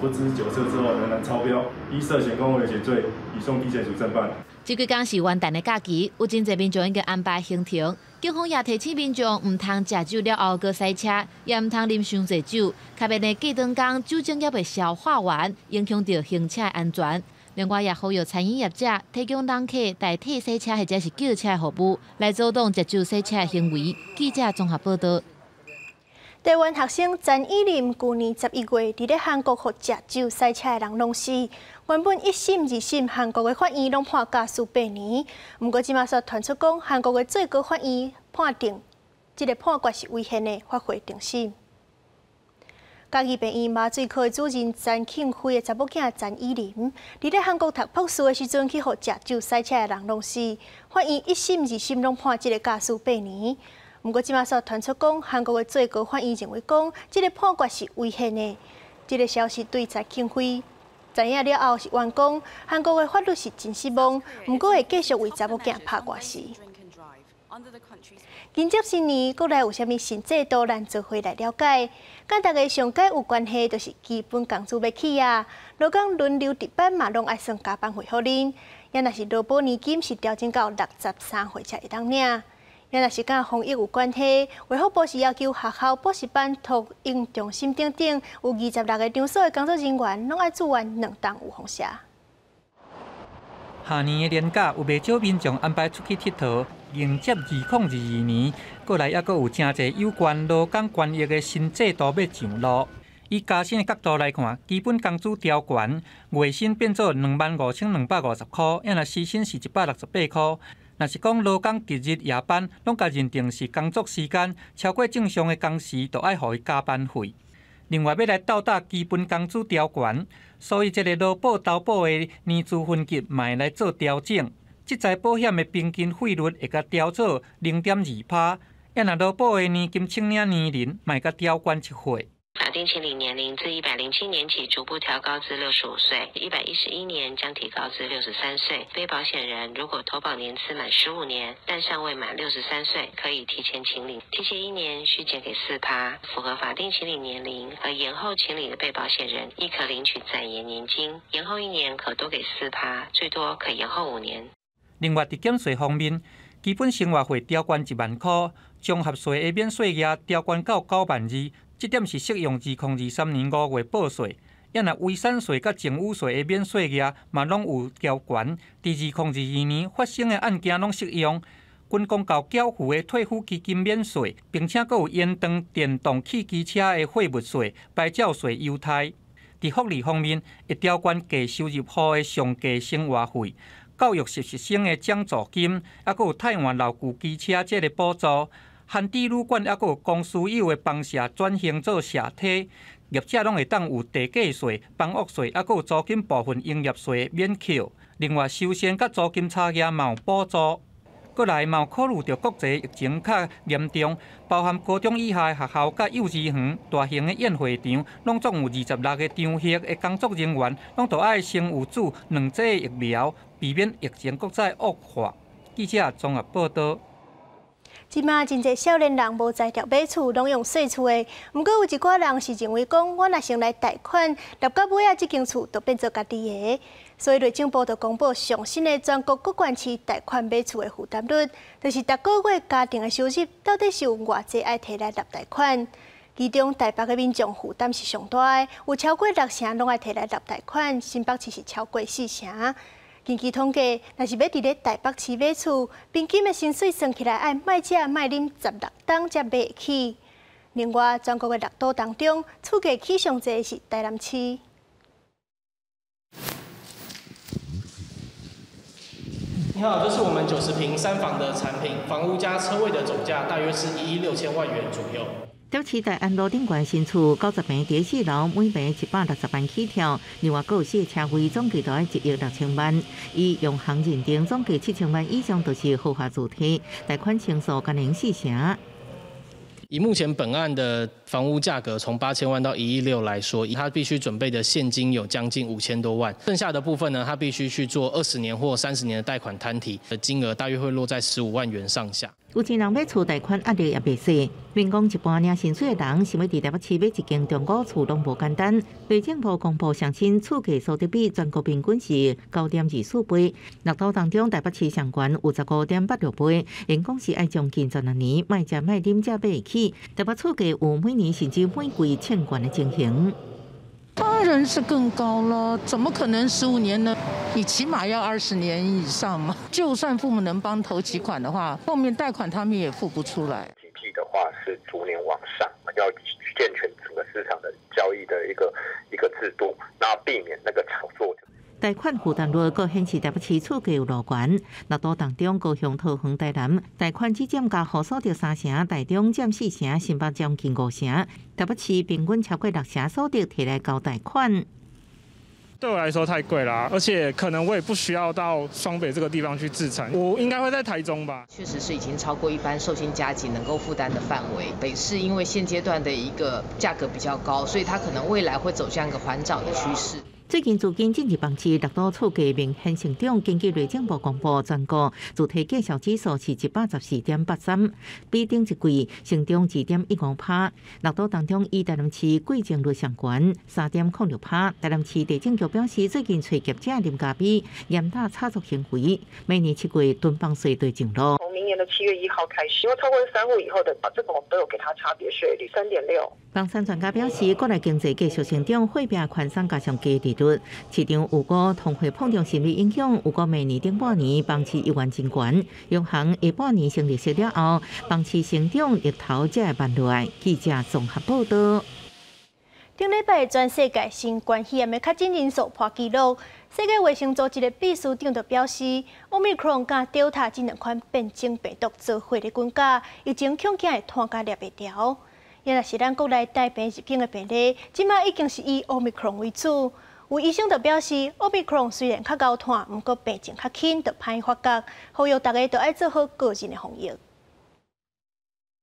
不知酒測之後仍然超標，依涉嫌公共危險罪，移送地檢署偵辦。這幾工是元旦的假期，有真濟民眾已經安排行程。警方也提醒民眾，毋通食酒了後閣駛車，也毋通啉傷濟酒，較免咧過長工酒精猶未消化完，影響著行車安全。另外，也呼籲餐飲業者提供人客代替洗車或者是叫車服務，來阻擋食酒駛車的行為。記者綜合報導。台灣學生陳以琳舊年11月，佇咧韓國予食酒駛車的人弄死。原本一審、二審韓國的法院攏判假釋8年，毋過這馬煞傳出講，韓國的最高法院判定這个判決是違憲的，發回重審。嘉義病院麻醉科的主任陳慶輝的查某囝陳以琳，佇咧韓國讀博士的時陣，去予食酒駛車的人弄死。法院一審、二審攏判這个假釋八年。毋過，這馬煞傳出講，韓國的最高法院認為講，這个判決是違憲的。這个消息對陳慶輝知影了後是冤講，韓國的法律是真失望。毋過會繼續為查某囝拍官司。迎接新年，國內有啥物新制度，咱做伙來了解。佮大家上蓋有關係，就是基本工資欲起啊。勞工輪流值班嘛，攏愛算加班費予恁。也若是勞保年金是調整到63歲才會當領。也若是佮防疫有關係，衛福部是要求學校、補習班、托嬰中心等等有26個場所的工作人員，攏愛注完兩針預防射。下年的年假有袂少民眾安排出去𨑨迌，迎接2022年，過來猶閣有誠濟有關勞工權益的新制度欲上路。以加薪的角度來看，基本工資調懸，月薪變做25,250箍，抑若時薪是168箍。若是講勞工值日夜班，攏共認定是工作時間超過正常的工時，就愛予伊加班費。另外，欲來鬥膽基本工資調懸，所以這个勞保投保的年資分級嘛會來做調整。職災保險的平均費率會共調做0.2趴，抑若勞保的年金請領年齡嘛會共調懸1歲。法定請領年齡自107年起逐步調高至65歲，111年將提高至63歲。被保險人如果投保年次滿15年，但尚未滿63歲，可以提前請領，提前一年需減給4趴。符合法定請領年齡而延後請領的被保險人，亦可領取展延年金，延後一年可多給4趴，最多可延後5年。另外，佇減稅方面，基本生活費調懸1萬箍，綜合稅的免稅額調懸到9萬2。這點是適用2023年5月報稅，抑若遺產稅佮贈與稅的免稅額嘛攏有調懸，佇2022年發生的案件攏適用。軍公教繳付的退撫基金免稅，並且閣有延長電動汽機車的貨物稅、牌照稅優待。佇福利方面，會調懸低收入戶的上低生活費、教育實習生的獎助金，猶閣有替換老舊機車這个補助。番地旅館猶閣有公司有的房舍轉型做社體，業者攏會當有地價稅、房屋稅，猶閣有租金部分營業稅免扣。另外，修繕佮租金差額嘛有補助。過來嘛有考慮著國際疫情較嚴重，包含高中以下的學校佮幼稚園、大型的宴會場，攏總有26個場域的工作人員，攏著愛先有注兩劑疫苗，避免疫情閣再惡化。記者綜合報道。這馬真濟少年人無才調買厝，攏用稅厝的。毋過有一寡人是認為講，我若先來貸款，立到尾仔，這間厝就變做家己的。所以內政部就公布上新的全國各縣市貸款買厝的負擔率，就是逐個月家庭的收入到底是有偌濟愛提來納貸款。其中台北的民眾負擔是上大的，有超過六成攏愛提來納貸款，新北市是超過四成。根據統計，若是欲佇咧台北市買厝，平均的薪水算起來愛莫食莫啉16冬才買會起。另外，全國的六都當中，厝價起上濟是台南市。你好，這是我們90坪3房的產品，房屋加車位的總價大約是1億6千萬元左右。台北市大安路頂懸新厝90坪佇四樓，每坪160萬起跳，另外閣有四個車位，總計都愛1億6千萬。以央行認定總計7000萬以上，就是豪華住宅，貸款成數干焦四成。以目前本案的房屋價格從8000萬到1.6億來說，他必須準備的現金有將近5000多萬，剩下的部分呢，他必須去做20年或30年的貸款攤提的金額，大約會落在15萬元上下。有錢人買厝貸款壓力也袂細，民講一般領薪水的人，想欲佇台北市買一間中古厝攏無簡單。內政部公布上新厝價所得比全國平均是9.24倍，六都當中台北市上懸有15.86倍，𪜶講是愛將近16年莫食莫啉才買會起。台北厝價有每年甚至每季衝懸的情形。當然是更高了，怎麼可能15年呢？你起碼要20年以上嘛。就算父母能幫頭期款的話，後面貸款他們也付不出來。經濟的話是逐年往上，要健全整個市場的交易的一個制度，那避免那個炒作。貸款負擔率閣顯示台北市厝價有落懸，六都當中高雄、桃園、台南貸款只佔交予所得三成，台中佔四成，新北將近五成。台北市平均超過六成所得提來交貸款。對我來說太貴啦，而且可能我也不需要到雙北這個地方去置產，我應該會在台中吧。確實是已經超過一般受薪階級能夠負擔的範圍。北市因為現階段的一個價格比較高，所以它可能未來會走向一個緩漲的趨勢。最近資金進入房市，六都厝價明顯成長。根據內政部公布，全國住宅價售指數是114.83，比頂一季成長2.15%。六都當中以台南市季增率上懸3.06%。台南市地政局表示，最近揣業者啉咖啡，嚴打炒作行為，明年7月囤房稅就上路。從明年的7月1號開始，因為超過3戶以後的，這個我們都有給他差別稅率3.6。房產專家表示，國內經濟繼續成長，貨幣寬鬆加上低利率，市場有估通貨膨脹心理影響，預估明年頂半年房市猶原真懸。央行下半年升利息了後，房市成長勢頭才會慢落來。記者綜合報道。頂禮拜全世界新冠肺炎的確診人數破紀錄。世界衛生組織的秘書長就表示，奧密克戎佮 Delta 這兩款變種病毒做伙咧滾架，疫情恐驚會拖甲掠袂牢。也若是咱國內帶病入境的病例，這馬已經是以奧密克戎為主。有醫生就表示，奧密克戎雖然較𠢕傳，毋過病情較輕，就歹發覺。呼籲大家都愛做好個人的防疫。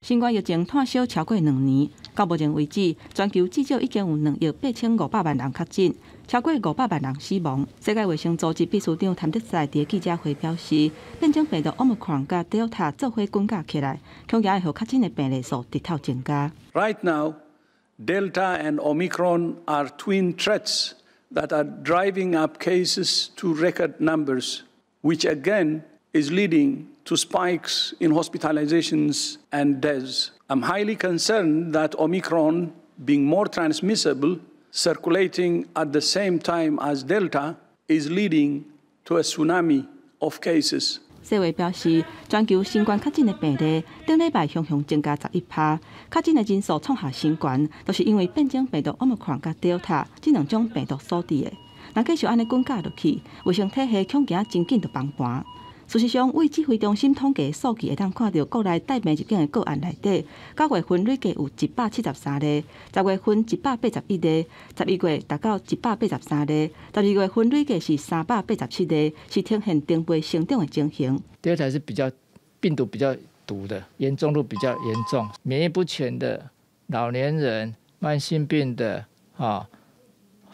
新冠疫情拖燒超過2年，到目前為止，全球至少已經有2億8500萬人確診，超過500萬人死亡。世界衛生組織秘書長譚德塞佇記者會表示，變種病毒奧密克戎佮 Delta 做伙滾架起來，恐驚會予確診的病例數直透增加。 Right now, Delta and Omicron are twin threats that are driving up cases to record numbers, which again is leading to spikes in hospitalizations and deaths. I'm highly concerned that Omicron, being more transmissible, circulating at the same time as Delta, is leading to a tsunami of cases. 世衛表示，全球新冠確診的病例頂禮拜雄雄增加11%，確診的人數創下新高，都是因為變種病毒奧密克戎佮 Delta 這兩種病毒所致的。若繼續按呢滾架落去，衛生體系恐驚真緊就崩盤。事實上，對指揮中心統計數據會當看著國內帶病入境的個案內底，9月份累計有173例，10月份181例，11月達到183例，12月份累計是387例，是呈現成倍成長的情形。 Delta 是比較病毒比較毒的，嚴重度比較嚴重，免疫不全的老年人、慢性病的啊，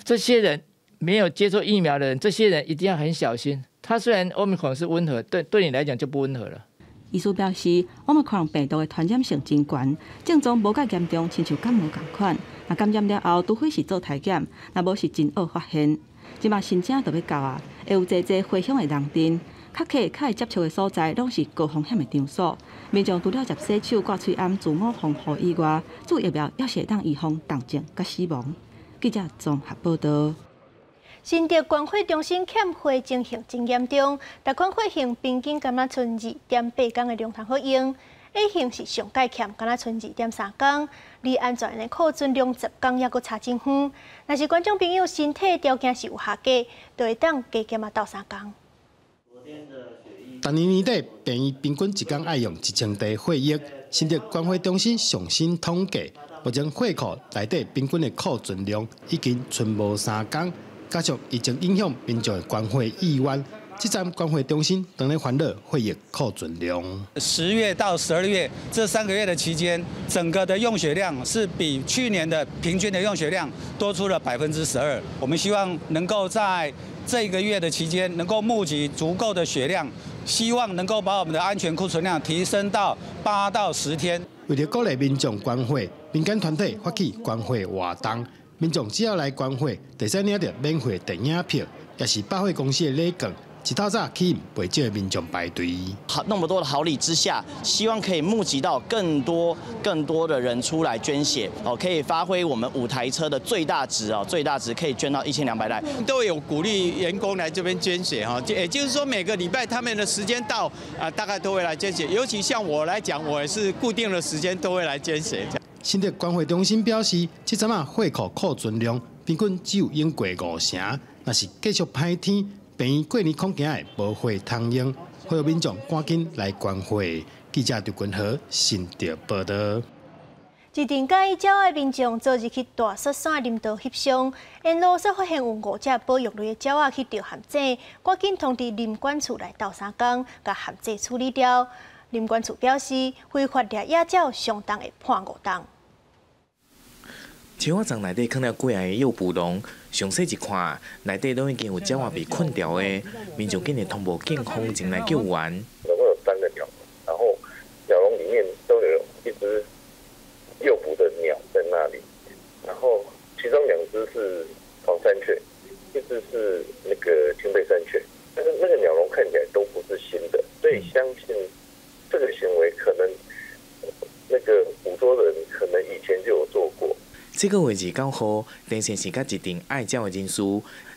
這些人沒有接種疫苗的人，這些人一定要很小心。它雖然 Omicron 是溫和，對對你來講就不溫和了。醫師表示，Omicron 病毒的傳染性真懸，症狀無蓋嚴重，親像感冒仝款。若感染了後，除非是做篩檢，若無是真惡發現。這馬新正就欲到啊，會有濟濟回鄉的人陣，較客較會接觸的所在，攏是高風險的場所。民眾除了捷洗手、掛喙罨、自我防護以外，注疫苗也是會當預防重症佮死亡。記者綜合報導。新竹關血中心欠血情形真嚴重，逐款血型平均敢若賰2.8工的量通好用，A 型是上蓋欠，敢若賰2.3工，離安全的庫存量10工猶閣差真遠。若是觀眾朋友身體條件是有合格，就會當加減仔鬥相共。逐年年底，病院平均一工愛用1000袋血液。新竹關血中心上新統計，目前血庫內底平均的庫存量已經賰無3工。加上疫情影響民眾的捐血意願，這站捐血中心當咧煩惱血液庫存量。 10月到12月這3個月的期間，整個的用血量是比去年的平均的用血量多出了12%。我們希望能夠在這個月的期間，能夠募集足夠的血量，希望能夠把我們的安全庫存量提升到8到10天。為著鼓勵民眾捐血，民間團體發起捐血活動。民眾只要來捐血，就會使領著免費電影票，也是百貨公司的禮券。一透早吸引袂少的民眾排隊。好，那麼多的好禮之下，希望可以募集到更多更多的人出來捐血，哦，可以發揮我們5台車的最大值哦，最大值可以捐到1200袋。都有鼓勵員工來這邊捐血哈，也就是說每個禮拜他們的時間到啊，大概都會來捐血。尤其像我來講，我也是固定的時間都會來捐血。新竹關血中心表示，這陣仔血庫庫存量平均只有用過5成，若是繼續歹天，病院過年恐驚會無血通用，呼籲民眾趕緊來捐血。記者劉君和新竹報導。一陣佮意鳥的民眾昨日去大雪山林道翕相，沿路煞發現有五隻保育類的鳥仔去著陷阱，趕緊通知林管處來鬥相共，共陷阱處理掉。林管處表示，非法獵野鳥相當會判5冬。樹仔叢內底囥了幾仔个誘捕籠，詳細一看，內底攏已經有鳥仔被睏牢的，民眾緊急通報警方前來救援。總共有三個鳥籠，然後鳥籠裡面都有一隻誘捕的鳥在那裡，然後其中兩隻是黃山雀，一隻是那個青背山雀，但是那個鳥籠看起來都不是新的，所以相信這個行為可能那個捕捉的人可能以前就有做過。這個月29號，陳先生佮一陣愛鳥的人士，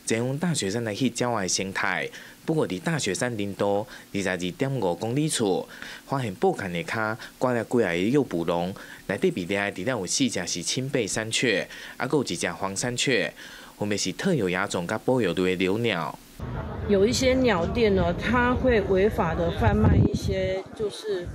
前往大雪山來翕鳥的生態。不過，佇大雪山林道22.5公里處，發現布坎下跤掛了幾仔个誘捕籠，內底被掠的除了有四隻是青背山雀，猶閣有一隻黃山雀，分別是特有亞種佮保育類的留鳥。有一些鳥店呢，它會違法的販賣一些就是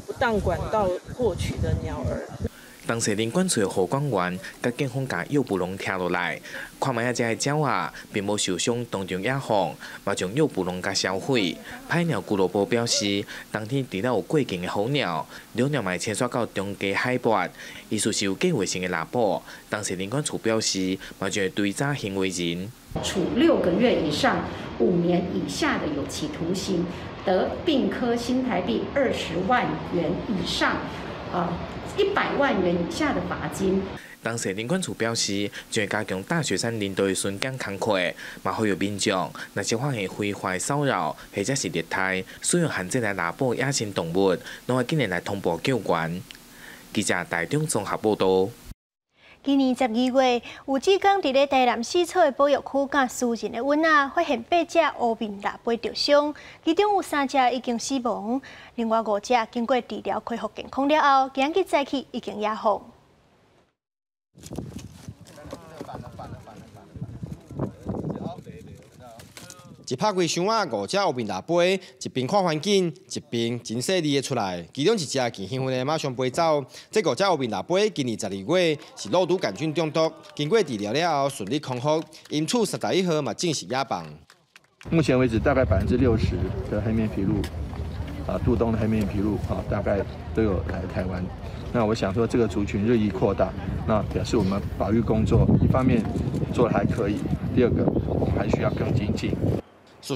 不當管道獲取的鳥兒。當時林管處的護管員佮警方共誘捕籠拆落來，看覓仔這个鳥仔並無受傷，當場野放，嘛將誘捕籠共銷毀。拍鳥俱樂部表示，當天除了有過境的候鳥，留鳥嘛會遷徙到中低海拔，疑似是有計劃性的獵捕。當時林管處表示，嘛將會追查行為人，處6個月以上5年以下的有期徒刑，得併科新台幣20萬元以上啊100萬元以下的罰金。當時林管處表示，將會加強大雪山林道的巡檢工課，嘛呼籲民眾，若是發現非法騷擾或者是獵殺，使用陷阱來獵捕野生動物，攏愛緊來通報救援。記者台中綜合報導。今年12月，有志工佇咧台南四草的保育區，佮私人的塭仔，發現八隻烏面蜊飛著傷，其中有三隻已經死亡，另外五隻經過治療恢復健康了後，今日早起已經野放。一拍開箱仔，五隻烏面蜊飛，一邊看環境，一邊真細膩的出來。其中一隻見興奮的馬上飛走。這五隻烏面蜊飛今年12月是肉毒桿菌中毒，經過治療了後順利康復，因此31號嘛正式野放。目前為止，大概60%的黑面琵鷺，啊，渡冬的黑面琵鷺啊，大概都有來台灣。那我想說，這個族群日益擴大，那表示我們保育工作一方面做得還可以，第二個我們還需要更精進。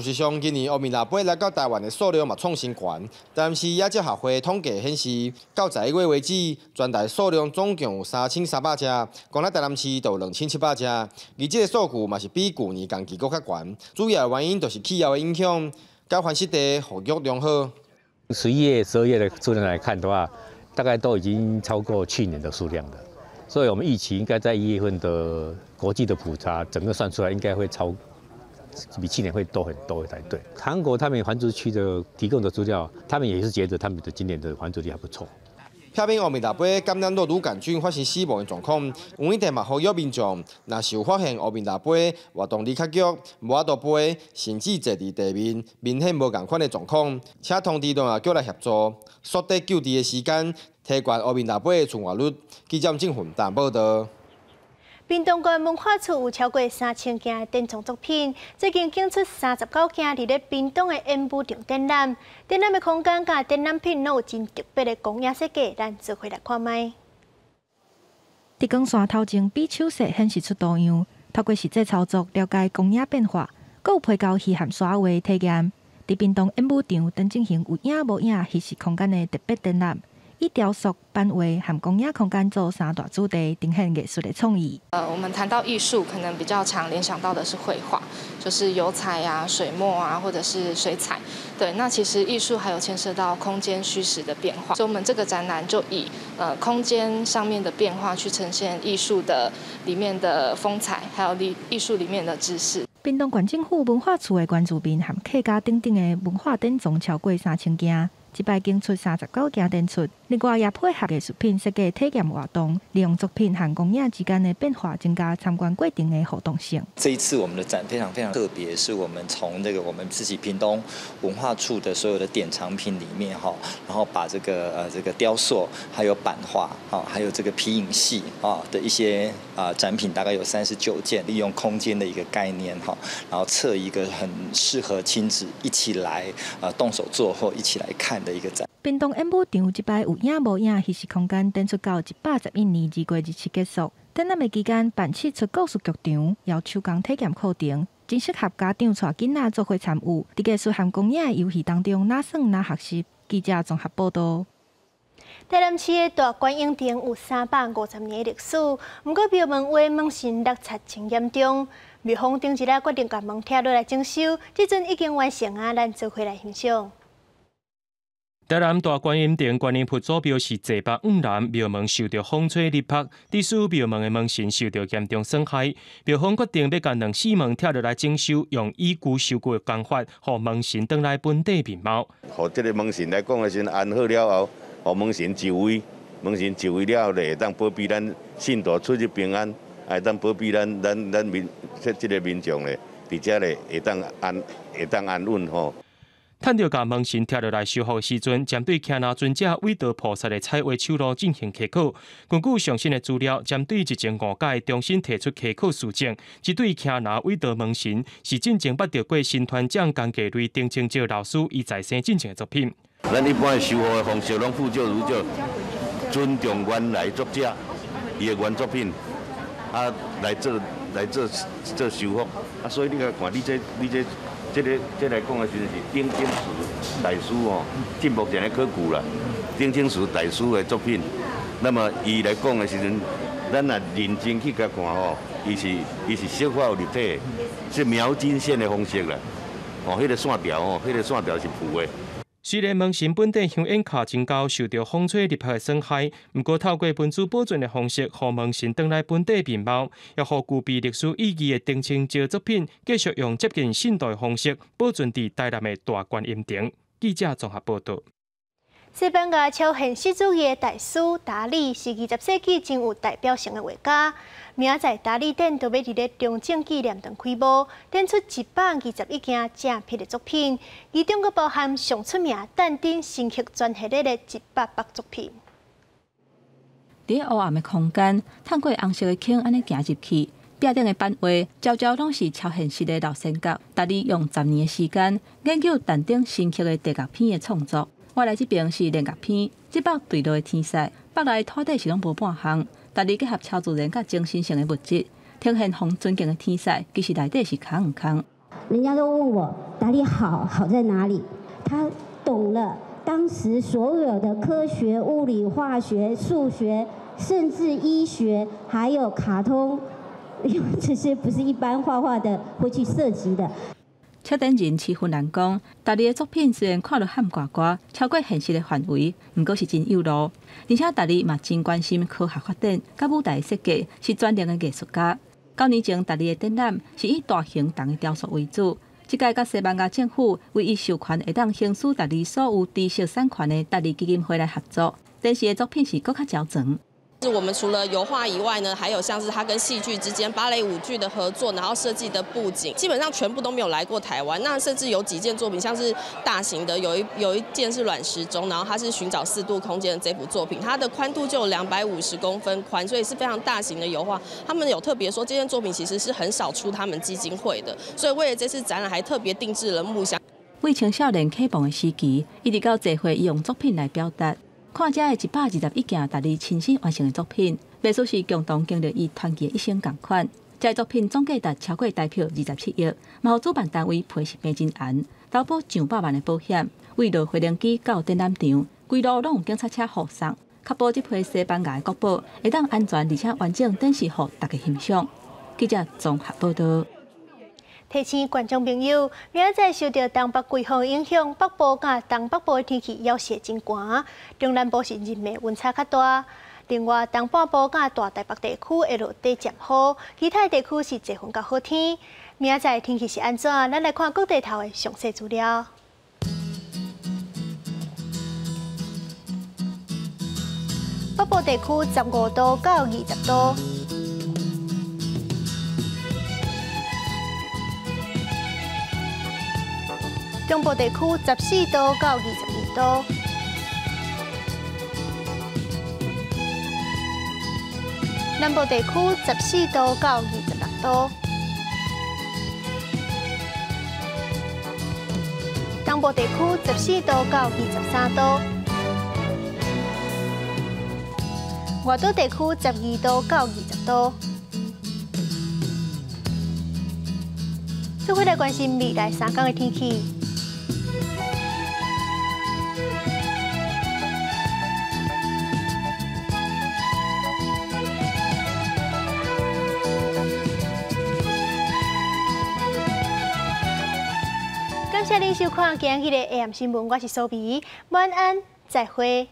事實上，今年烏面蜊飛來到台灣的數量嘛創新高。但是野鳥學會統計顯示，到11月為止，全台數量總共有3300隻，光咧台南市就有2700隻。而這個數據嘛是比舊年同期閣較懸，主要原因就是氣候的影響，佮繁殖地復育良好。 11月、12月的數量來看的話，大概都已經超過去年的數量了。所以我們預期應該在1月份的國際的普查，整個算出來應該會超。比去年會多很多才對。韓國他們繁殖區的提供的資料，他們也是覺得他們的今年的繁殖率還不錯。避免烏面蜊飛感染肉毒桿菌發生死亡的狀況，黃偉哲嘛呼籲民眾，若是有發現烏面蜊飛活動力較強，無法度飛，甚至坐佇地面，明顯無仝款的狀況，請通知農業局來協助，縮短救治的時間，提懸烏面蜊飛的存活率。記者鄭雲淡報道。屏東縣文化處有超過3000件的典藏作品，最近展出39件佇咧屏東的演武場展覽。展覽的空間佮展覽品攏有真特別的光影設計，咱做伙來看覓。佇光線頭前比手勢顯示出圖樣，透過實際操作了解光影變化，閣有皮膠魚和沙畫體驗。佇屏東演武場等進行有影無影虛實空間的特別展覽。以雕塑、版畫和光影空間做三大主題，呈現藝術的創意。我們談到藝術，可能比較常聯想到的是繪畫，就是油彩啊、水墨啊，或者是水彩。對，那其實藝術還有牽涉到空間虛實的變化，所以我們這個展覽就以空間上面的變化去呈現藝術的裡面的風采，還有藝術裡面的知識。屏東縣政府文化處的原住民和客家等等的文化典藏超過3000件。這擺展出39件展出，另外也配合藝術品設計體驗活動，利用作品和光影之間的變化，增加參觀過程的互動性。這一次我們的展非常非常特別，是我們從這個我們自己屏東文化處的所有的典藏品裡面哈，然後把這個雕塑、還有版畫、還有這個皮影戲啊的一些展品，大概有39件，利用空間的一個概念哈，然後設一個很適合親子一起來動手做或一起來看的一個展。屏東演武場這擺有影無影虛實空間展出到111年2月27結束。展覽的期間辦設出故事劇場，有手工體驗課程，真適合家長帶囡仔做伙參與。佇藝術和光影的遊戲當中，哪耍哪學習。記者綜合報道。台南市的大觀音殿有350年的歷史，毋過廟門外門神落漆真嚴重。廟方頂一日決定共門拆落來整修，這陣已經完成啊，咱做伙來欣賞。台南大觀音殿觀音佛祖廟是坐北向南，廟門受著風吹日曝，致使廟門的門神受著嚴重損害。廟方決定欲共兩四門拆落來整修，用以舊修舊的工法，予門神轉來本底面貌。予這个門神來講的時陣，安好了後，予門神就位，門神就位了後，就會當保庇咱信徒出入平安，會當保庇咱民這個民眾咧，佇遮咧會當安穩吼。趁著共門神拆落來修復的時陣，針對騎拿尊者偉德菩薩的彩畫手路進行稽考。根據上新的資料，針對一前誤解，重新提出稽考事證。這對騎拿偉德門神是進前捌著過新團長江繼瑞丁清照老師伊在生進前的作品。咱一般的修復的方式，攏復舊如舊，尊重原來作者伊的原作品，啊來做修復。啊，所以你看，你這。這個來講的時陣是丁清慈大師哦，進目前咧考古啦。丁清慈大師的作品，那麼伊來講的時陣，咱若認真去共看吼，伊是色法有立體，是描金線的方式啦。哦，彼個線條吼，彼個線條是浮的。雖然門神本底香煙卡真高，受著風吹日曝的損害，毋過透過文字保存的方式，予門神轉來本底面貌，也予具備歷史意義的丁清照作品，繼續用接近現代方式保存佇台南的大觀音殿。記者綜合報道。西班牙超現實主義的大師達利是20世紀真有代表性的畫家。明仔載達利展就欲佇咧中正紀念堂開幕，展出121件正品的作品，其中閣包含上出名但丁神曲全系列的100幅作品。佇烏暗的空間，透過紅色的坑按呢行入去，壁頂的版畫，悄悄攏是超現實的老線角。達利用10年的時間研究但丁神曲的地獄篇的創作。我來這邊是煉獄篇，這幅墜落的天使，腹內土底是攏無半項。達利結合超自然佮精神性的物質，呈現予人尊敬的天使，其實內底是空空。人家都問我達利好好在哪裡？他懂了當時所有的科學、物理、化學、數學，甚至醫學，還有卡通，因為這些不是一般畫畫的會去涉及的。策展人徐芬蘭講，達利的作品雖然看落譀呱呱，超過現實的範圍，毋過是真有路。而且達利嘛真關心科學發展，佮舞台設計，是專業的藝術家。9年前，達利的展覽是以大型銅的雕塑為主。這屆佮西班牙政府為伊授權會當行使達利所有知識產權的達利基金會來合作，展示的作品是閣較焦長。是我們除了油畫以外呢，還有像是他跟戲劇之間芭蕾舞劇的合作，然後設計的布景，基本上全部都沒有來過台灣。那甚至有幾件作品，像是大型的，有一件是卵石鐘，然後它是尋找4度空間的這幅作品，它的寬度就有250公分寬，所以是非常大型的油畫。他們有特別說，這件作品其實是很少出他們基金會的，所以為了這次展覽，還特別定製了木箱。為青少年啟蒙的時期，一直到這回用作品來表達。看這的121件達利親身完成的作品，袂輸是共同經歷伊傳奇的一生仝款。這個作品總價值超過台票27億，嘛予主辦單位批是平真懸，投保上百萬的保險，為落飛行機到展覽場，規路攏有警察車護送，確保這批西班牙的國寶會當安全而且完整展示予大家欣賞。記者綜合報道。提醒觀眾朋友，明仔載受著東北季風影響，北部佮東北部的天氣猶是會真寒，中南部是日暝溫差較大。另外，東半部佮大台北地區會落短暫雨，其他地區是濟雲佮好天。明仔載天氣是按怎？咱來看各地頭的詳細資料。北部地區15度到20度。中部地區14度到22度，南部地區14度到26度，東部地區14度到23度，外島地區12度到20度。最後來關心未來3天的天氣。感謝您收看今日的 AM 新聞，我是蘇美，晚安，再會。